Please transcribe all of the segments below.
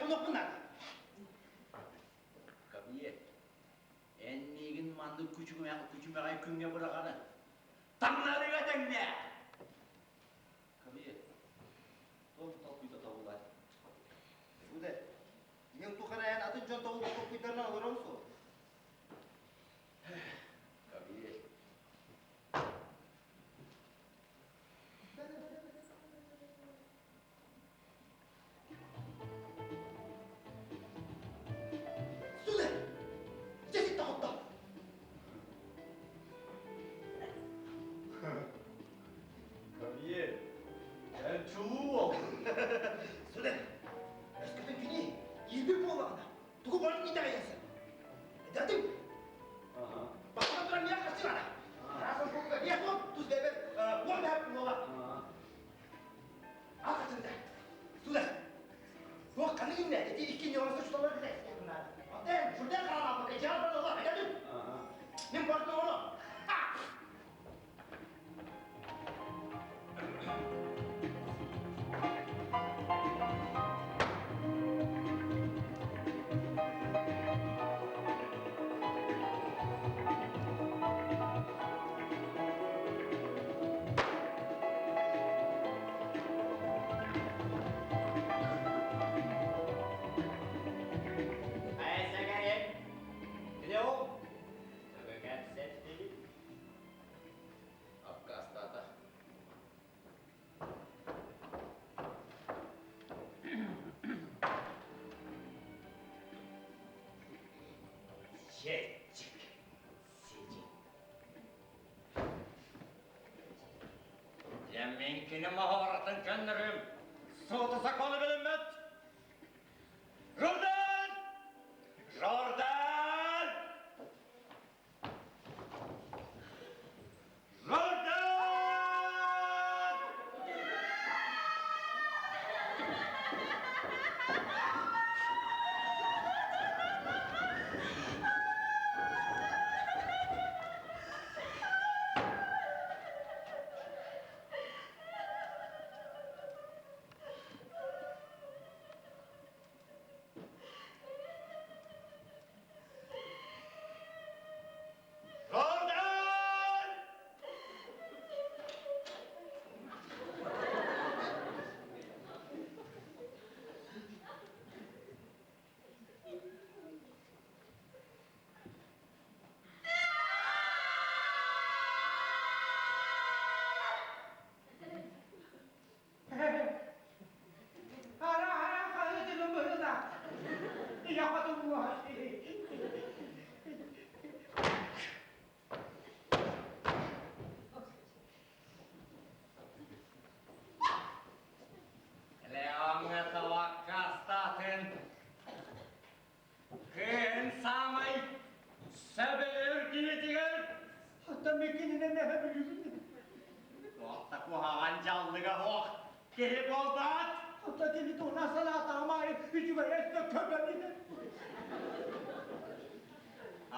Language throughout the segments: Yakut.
хонуохпун наада. Кабиет, эн миигин маннык күчүмэҕэй күҥҥэ быраҕаны таҥнарыга тэҥнээ! Кабиет, туох толкуйда тобуллар? Сударь, мен тухары эн атын дьон тобулбут толкуйдарынан олорон суох. Кабиет. Сударь, дьэ ситте хотто. Кабиет, эн чулуу уол. Сударь, өскөтүн кини иирбит буоллаҕына, тугу барытын итэҕэйэсин. Дадым. Бастан туран миэхэ харчы Араас оскуолга биэс уон тус бэйбэр уон бэһэр буола. Ал хачында. Сударь. Туох ханнык иннэ ити икки ньуонса чуталар бile Антен, шурден хаалааппакка дьаал бар ола, айдадым. Мин бардым ону. Айсагарет, Леон, Төбөкәпсәттибит. Аккаастаата. Сетчик. Сидин. Дьэ мин кини маһаратын көннөрүм. Суоту сокуону билиммэт. Жордан! Жордан! Жордан! Жордан! Ара-ара хаһыытыгын быһыылаах. Ийэ хотуҥҥа. Леоҥҥа табаккаастаатын Кыһын саамай сөбүлүүр киһитигэр Оттон мен кинини мэһэ билибин. Туохта куһаҕан дьаллыга суох киһи буолбат. Оттон кини туһунан санаатаҕым аайы үчүгэй өттө көбөн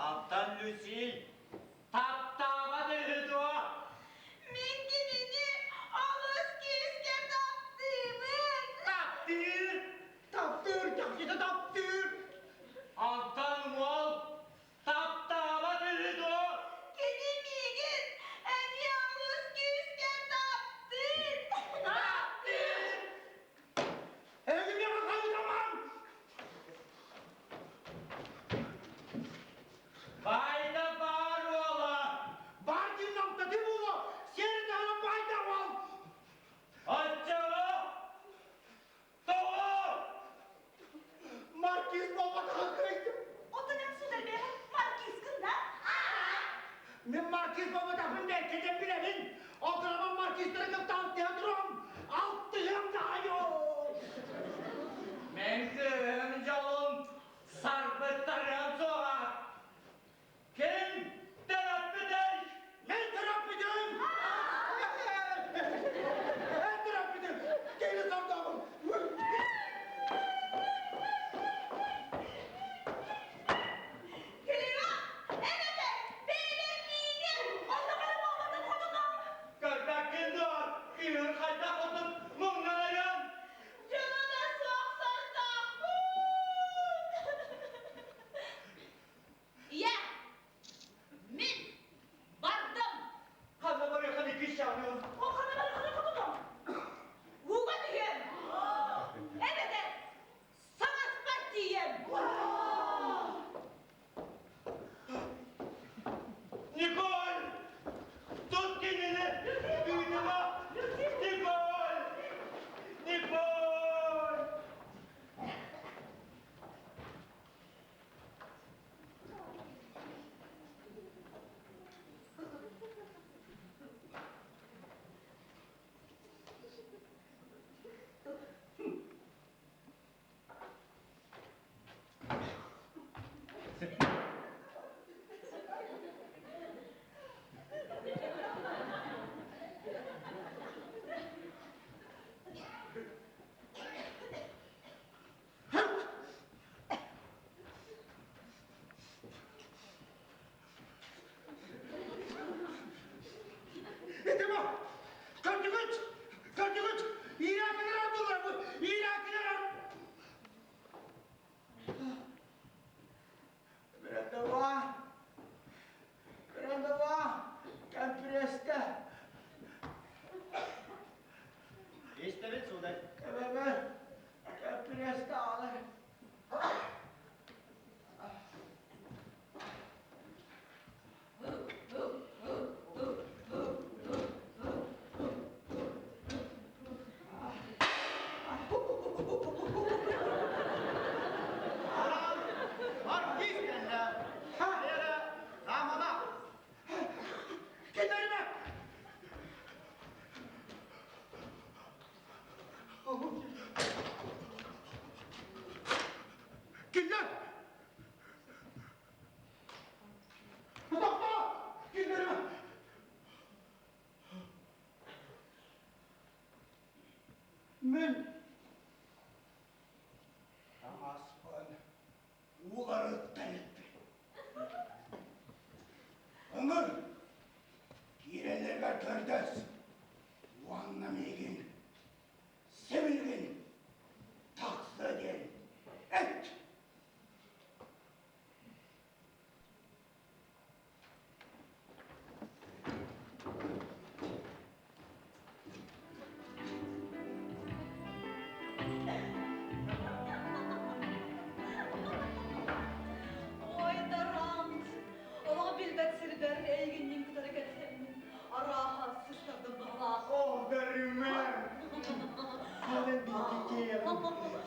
Оттон Люсиль таптаабат үһү дуо? Мин кинини олус күүскэ таптыыбын. Таптыыр? Таптыыр, чахчыта таптыыр. Онтон уол таптаабат үһү дуо? Кини миигин эмиэ олус күүскэ таптыыр. Таптыыр! Эһиги миэхэ хаһыытамаҥ! Байда бай!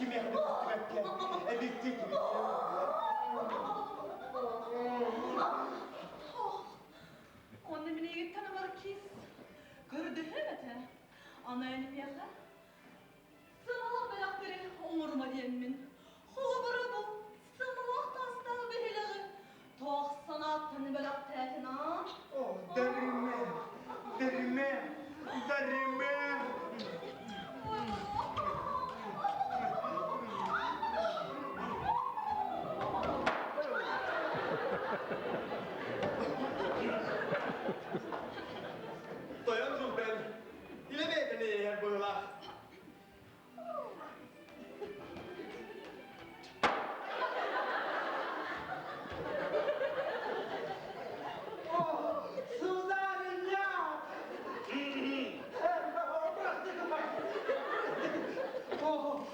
Кимиэхэ да көстүбэккэ, эбиэттии Онно мин эйигиттэн маркиз көрдөһүөм этэ. Аны эн миэхэ сыаналаах бэлэхтэри оҥорума диэммин. Холобура бу сыаналаах таастаах биһилэҕи туох санааттан бэлэхтээтин аа? О, Дариме, Дариме, Дариме! Тойон Журден, илэ бэйэтин иһэр быһыылаах. О, сударыня! О,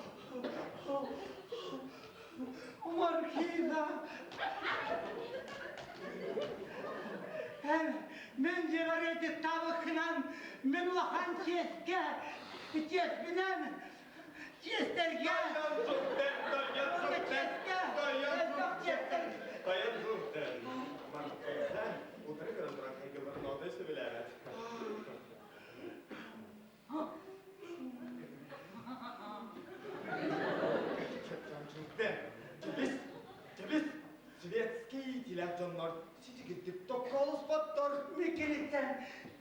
Маркиза! Эн мин дьиэбэр ыалдьыттаабыккынан мин улахан чиэскэ, чиэспинэн чиэстэргэ, Тойон Журден, тойон уонна Журден, чиэскэ, тойон элбэх Журден, чиэстэр. тойон Журден. Маркиза утары көрөн туран хайгылларын отой сөбүлээбэт. Журден, кэбис, кэбис, светский иитиилээх дьоннор ситигирдик токкоолоспоттор. Микилиттэн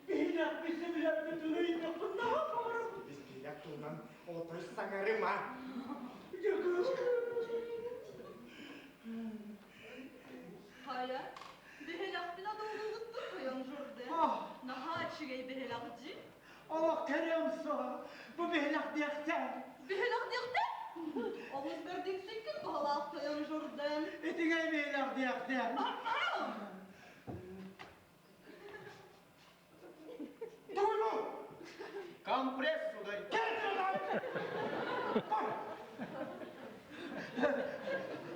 биһилэх сөбүлэппитин ыйдахпын наһаа баҕарабын. Кэбис биһилэх туһунан отой саҥарыма. Хайа, биһилэхпин одуулуугуттук тойон Журден. Ох, Наһаа үчүгэй биһилэх дии. олох кэриэм суох. Бу биһилэх диэхтэн. Биһилэх диэхтэн? Олус бэрдиҥсиккин баһылаах тойон Журден. Итигэй биһилэх диэхтэн. Тугуй бу? Компресс, сударь.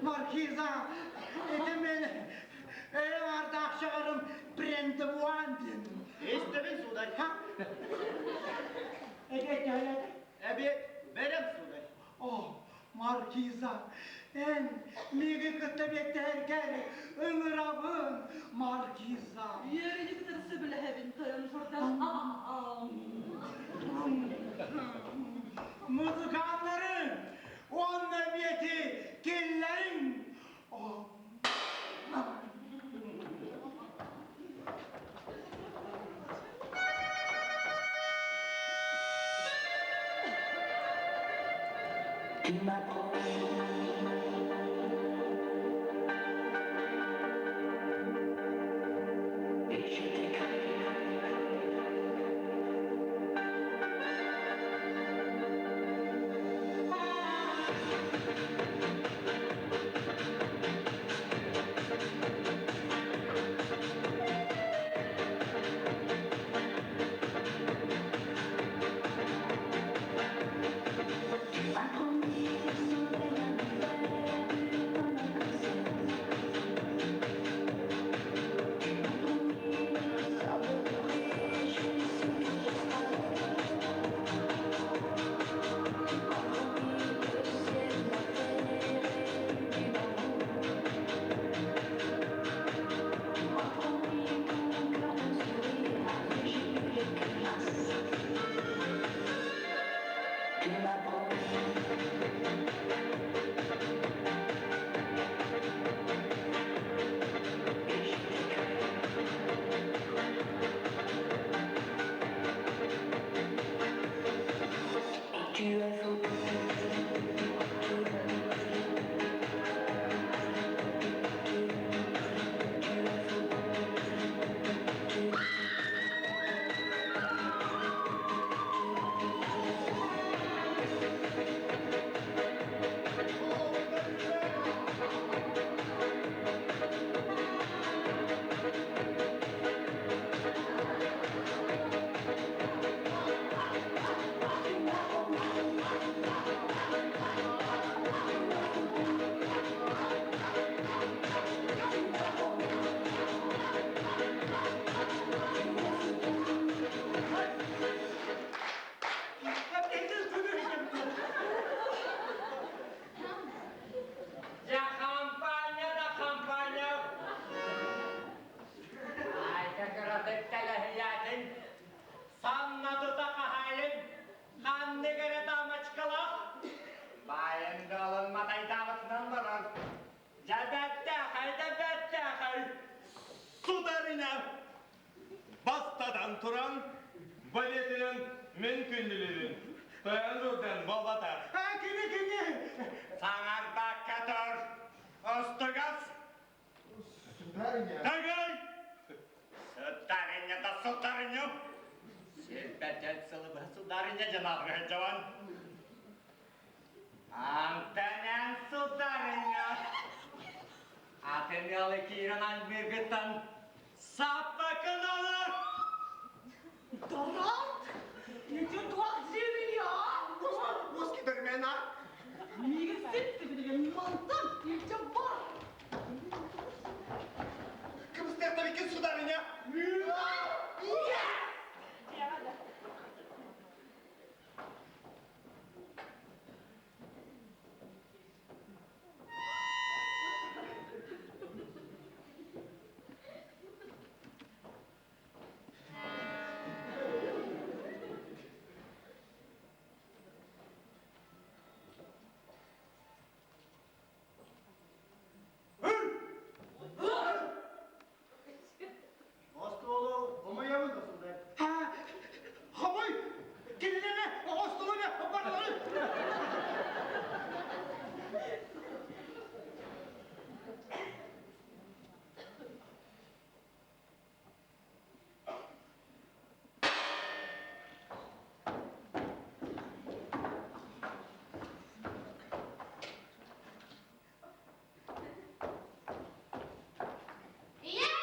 Маркиза, ити мин эйэм ардаах шаҕарым брендевуан диэн. Истэбин, сударь. Ха? Эбиэт төһөлөөтө? Эбиэт бэлэм, сударь. О, Маркиза, эн миигин кытта биэттэһэргэр ыҥырабын, Маркиза. Үөрүүнү кытары сөбүлэһэбин тойон Журден. Музыканнарын уонна эбиэти киллэриҥ. О, Tu m'apprends et je t'écris. дьыалын матайдаабытынан барар. Дьэ бэртээхэй да бэртээхэй Сударыня! Бастатан туран, балетинэн мин күндүлүүбүн. Тойон Журден буолбатах. А, кини, кини! Саҥарбакка тур! Устугас! Сударыня! Тыгый! Сударыня да сударыню! Сирбэтэн сылы быһа сударыня дьон аҕыһы дьон. Антонен сударыня! Атын ыалы киирэн альбыргыттан саппакыналар! Дорант! Ити туох дьиэбиний, а? Уоски дөрмена! Миигин ситтибитигин мантан илдьэ бар! Кыбыстыахтабыккын, сударыня! Остуолу хомуйабын да сударь. Хомуй! Кинилэри остуолу барылары! Ийээ!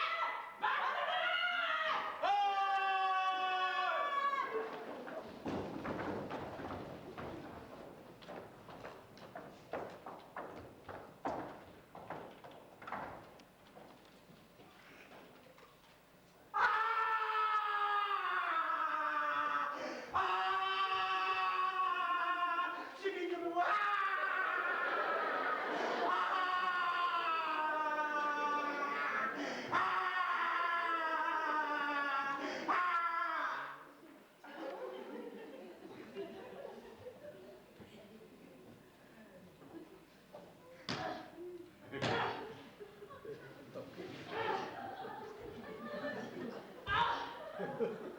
Бүттэ!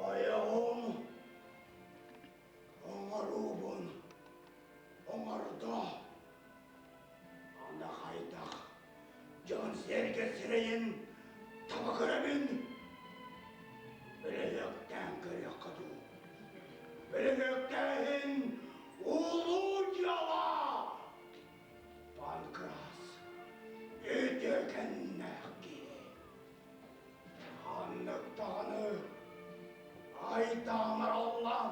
Ойоҕум оҥоруубун оҥордо. Аны хайдах дьон сэргэ сирэйин таба көрөбүн? Бөлөһүөктээн көрүөххэ дуу? Бөлөһүөктээһин улуу дьыала! Панкрас үтүөкэннээх киһи. Ханнык даҕаны айдаанараллаан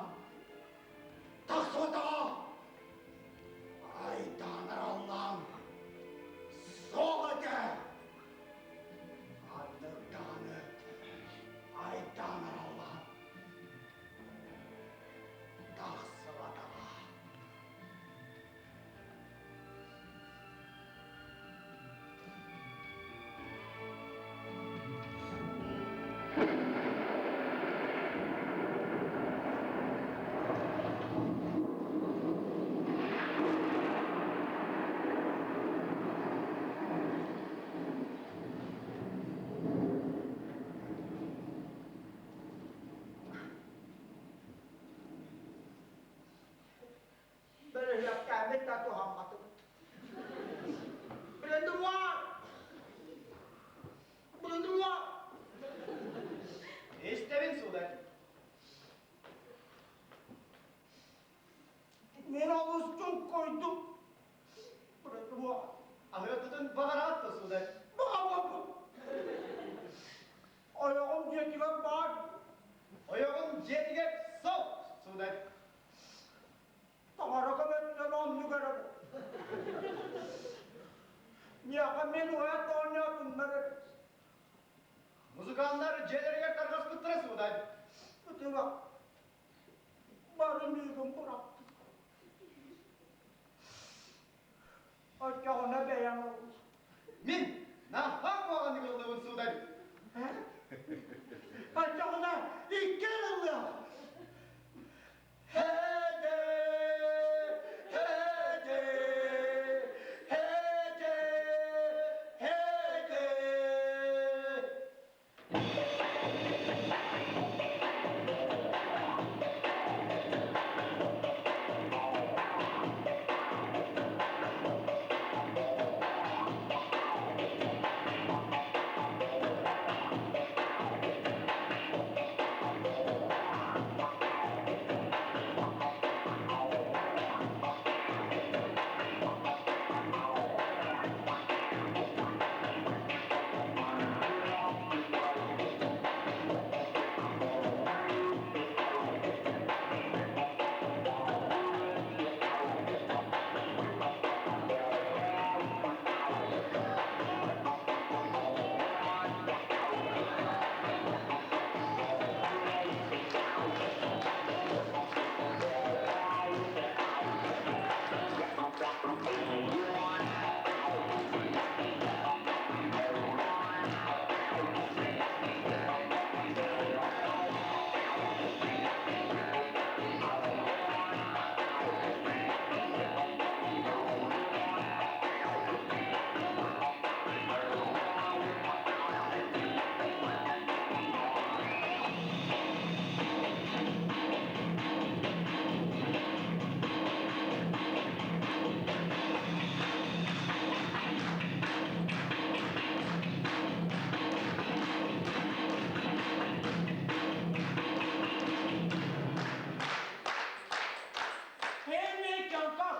тахсыбатаҕа айдаанараллаан суох этэ. сударь. Таҥара көмөтүнэн оннук эрэ Миэхэ мин уһаат оонньоотуннар Музыканнар дьиэлэригэр тарҕаспыттара сударь. Ытыга бары миигин бырахтын. Оччоҕуна бэйэҥ ылла. Мин наһаа куһаҕаннык ыллыбын сударь. Оччоҕуна иккиэн ыллыах. Эмиэ чоҥкох!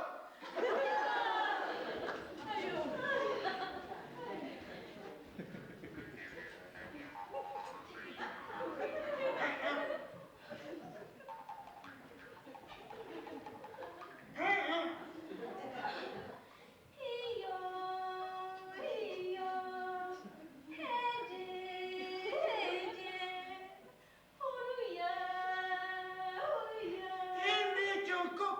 Эмиэ чоҥкох!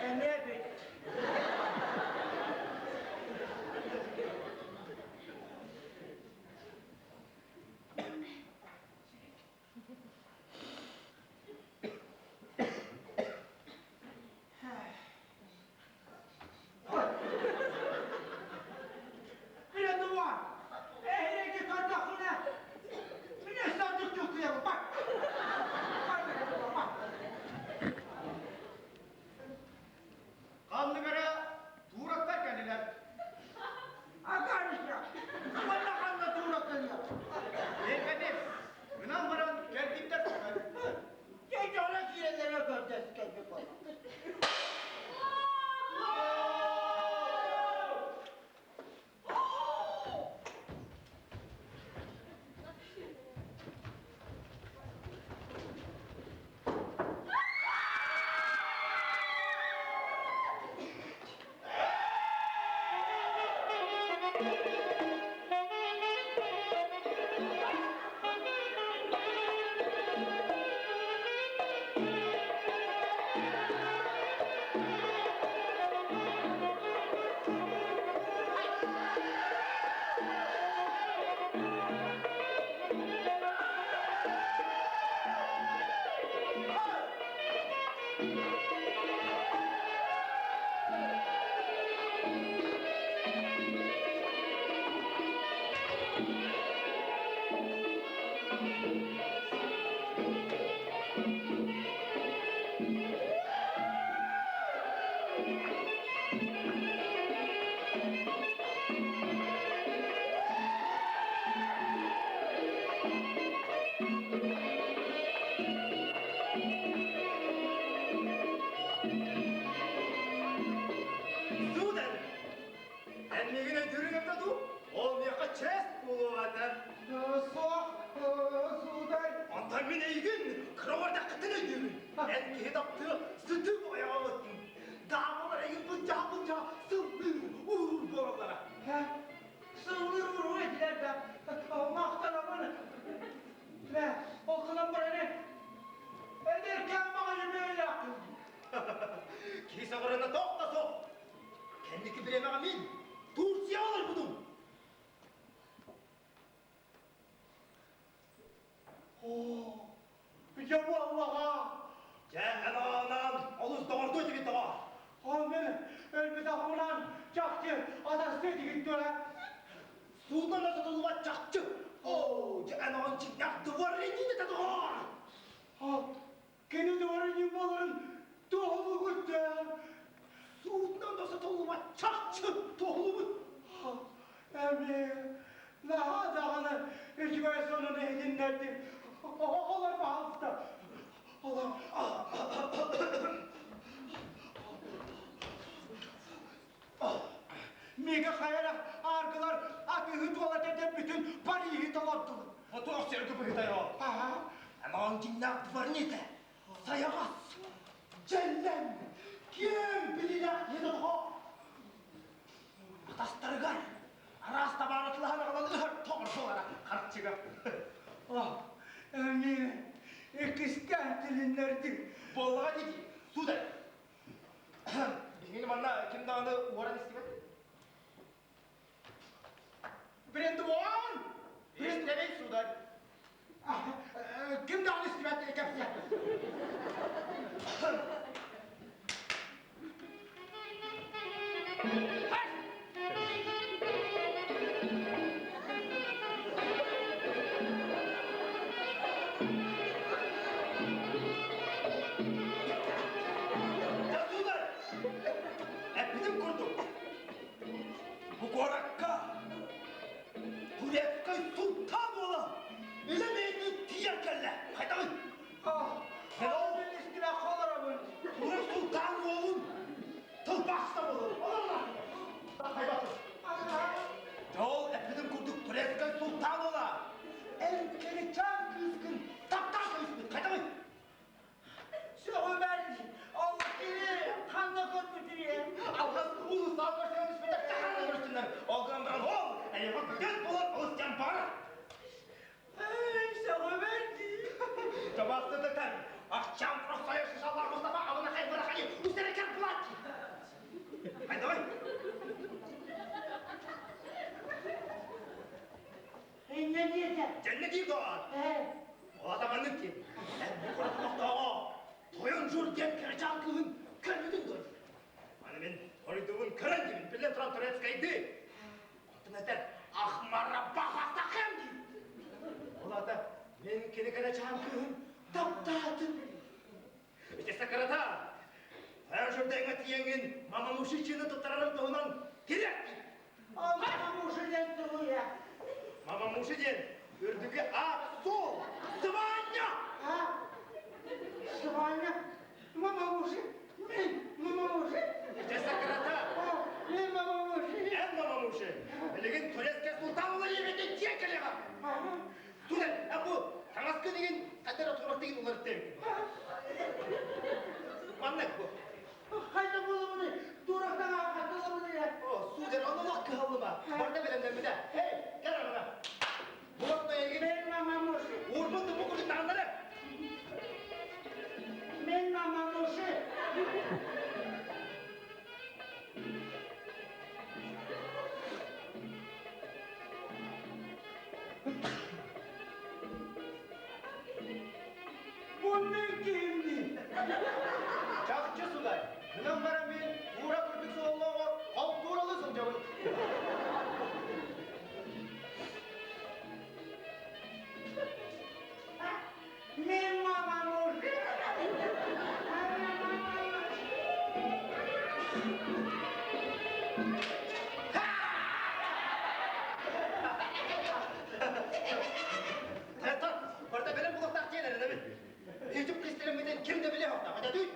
Эмиэ бүт. Бредуа! Эһиги көрдөххүнэ, мин өстөөхтүк чуҥкуйабын, бар! Бар, Бредуа, бар! Ханнык эрэ туурактар кэллилэр. Агарыша! Манна ханна туурак кэлиэ? Билбэтим. Гынан баран кэлбиттэр сударь. Дьэ, дьоно киирэллэрэ көрдөс кэлбит буолла. Эн киһи таптыах сытыы ойоҕолоттун. Даамалар эйин былдьаа-былдьаа сыллыыр, уурур буолаллара. Сыллыыр уурур этилэр да, махтанабын. Мэ, ол гынан баран эдэркээн баҕайы бэйэлээхпин. Киһи саҕарына тоқ да суох. Кэнники бириэмэҕэ мин Турцияҕа олорбутум. Оо, дьэ буоллаҕа. Дьэ, анаан олус доҕордуу этибит тоҕо. Ол мин өлбүт ахпынан чахчы атастыы этигит дуо? Суутунан да сотуллубат чахчы. Оо, дьэ анаан дьиҥнээх дворянин этэ доҕоор. Ол кини дворянин буоларын туоһулугут дуо? Суутунан да сотуллубат чахчы туоһулугут. Эмиэ наһаа даҕаны үчүгэй сонуну иһитиннэрдим. Олор баһаалыста. Олор. Мига хайара аргылар атыыһы туола бүтүн Париһы толордулар. Хотуох сиргэ быһытай ол. Амаҕын дьиҥнээх дворник сайаҕас, дьэллэм, киэҥ билиилээх киһи тоҕо Атастарыгар араас табаары тылаһан аҕалан ыһар тоҕор буолара харчыга. Эмиэ иккистээн тилиннэрдиҥ. Буоллаҕа дии, сударь. Биһигини манна ким даҕаны уоран истибэт. Брендуон! Истэбин, сударь. Ким даҕаны истибэт кэпсэ. Дьэ, сударь, эппитим курдук, бу куоракка Турецкай султан уола илэ бэйэтин тиийэн кэллэ. Хайдаҕый? Мен истибэххэ олоробун. Турек султан уолун тылбааста буолар. Олорла. Хайбатын. Дьол эппитин курдук Турецкай султан уола. Эн кэричаан кыыскын таптаан кэбиспит. Хайдаҕый? Сөҕүмэр ол кини ханна көрбүтүй? Алҕас уулуссаҕа көрсөн түспэтэх ханна көрсүннэр. Ол гынан баран ол эйиэхэ көтөн буолан олус дьон баара. Сөҕүмэр дии. Табаастатытан Ахчам Рохсайа Шишаллах Мустафа Абына Хайбарахани Усерекер Плати. Хайдавай. Инньэ диэтэ. Дьэннэ диир доҕоор. Ол маннык диэн. Эн бу куорат олохтооҕо Тойон Жур диэн кырачаан кыыһын көрбүтүн дуо? Аны мин хоруйдуубун көрөн диибин, биллэн туран турецкайды. Онтон этэр Ахмара бахастахым диир. Ол аата мин кини кырачаан кыыһын таптаатым. Ити сакарата Тойон Журдеҥҥа тиийэҥҥин мамамушичины туттарарым туһунан тириэрт диир. Мамамуши диэн тугуй Мамамуши диэн үрдүкү аат суол сыбаанньа! Сыбаанньа? Мамамуши? Мин мамамуши? Ити сакарата Мин мамамуши? Эн мамамуши! Билигин турецкий султан уларыйбытын дьиэ кэлиэҕэ! Тулен, бу таҥаскын игин хадара туораттыгын уларыттым. Маннык бу. Хайда буолабыный? Дуурахтан аахатталабыный? О, сударь, ону олох кыһаллыма. Барда бэлэмнэммитэ. Эй, кэл аҕана. Буотна эгин. Мен мамамуши. Уурбут тупу курдук таҥнары. Мен мамамуши. Бу мин киһим Чахчы судай. Гынан баран мин уура курдук суоллооҕор холтууралы сылдьабын. Мен мамам уже. Тартар, барда бэлэм булуохтаах диэн эрэнэбин. Итип кистэлэммитин ким да билиэ суохтаах, этэ дүй?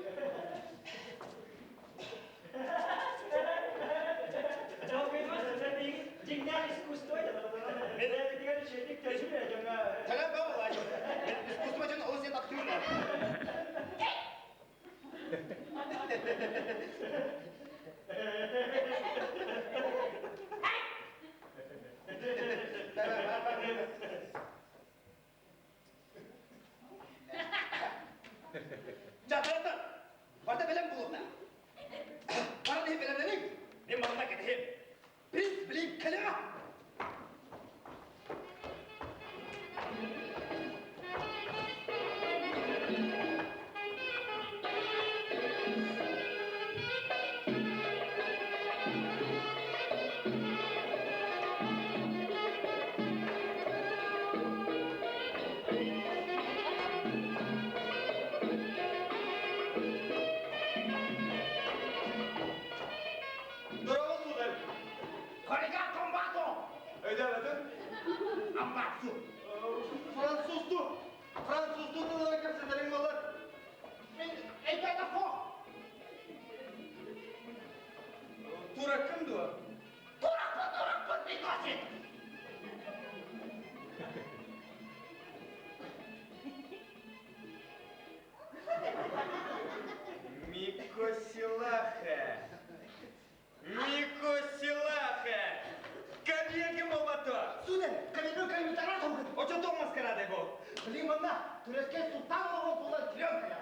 Турецкай султан олорон тула клеенка я.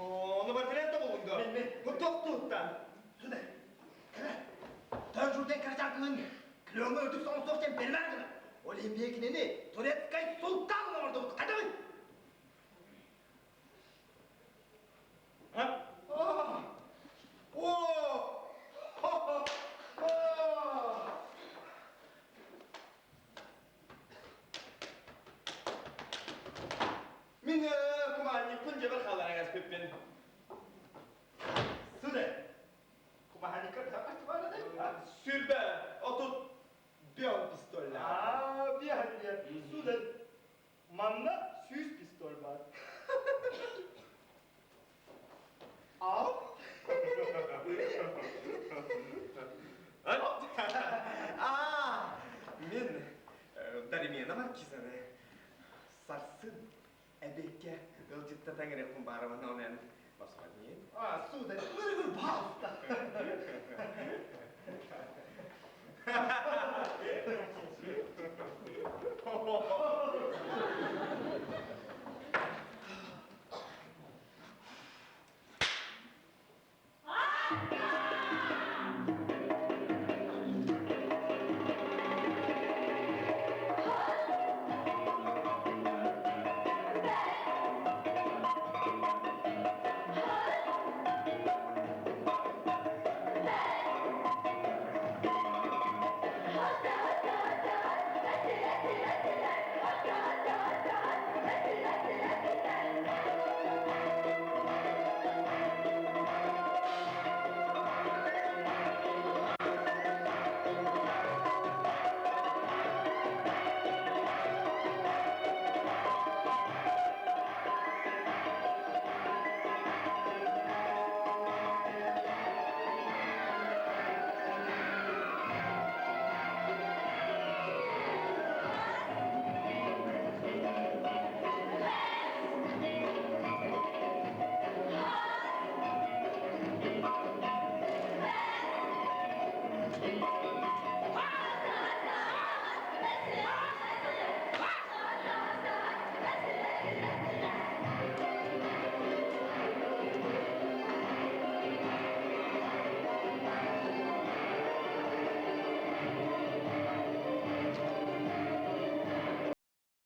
Ону портрет да булуҥ дуо? Мен, мен. Бу тохтууттан. Сударь, кere. Тön журден карачакын клеенка үрдүк соңсоқ сен бермер гына. Ол эмбекинени Турецкай султан олорду. Кадабын. А? О! О! Мин кумаанньыкпын дьэбэр хаалларан кэспиппин. Сударь, кумаанньыкка тахачыбарады. Сүрбэ 35 пистоллаах. Аа, биһэн Сударь, манна 100 пистоль бар. Ал. Аа, мин Даримена Маркизаны сарсын эбиэккэ ыалдьыттатан эрэхпин баарабын онон баспаднин. А, сударь, вы пожалуйста.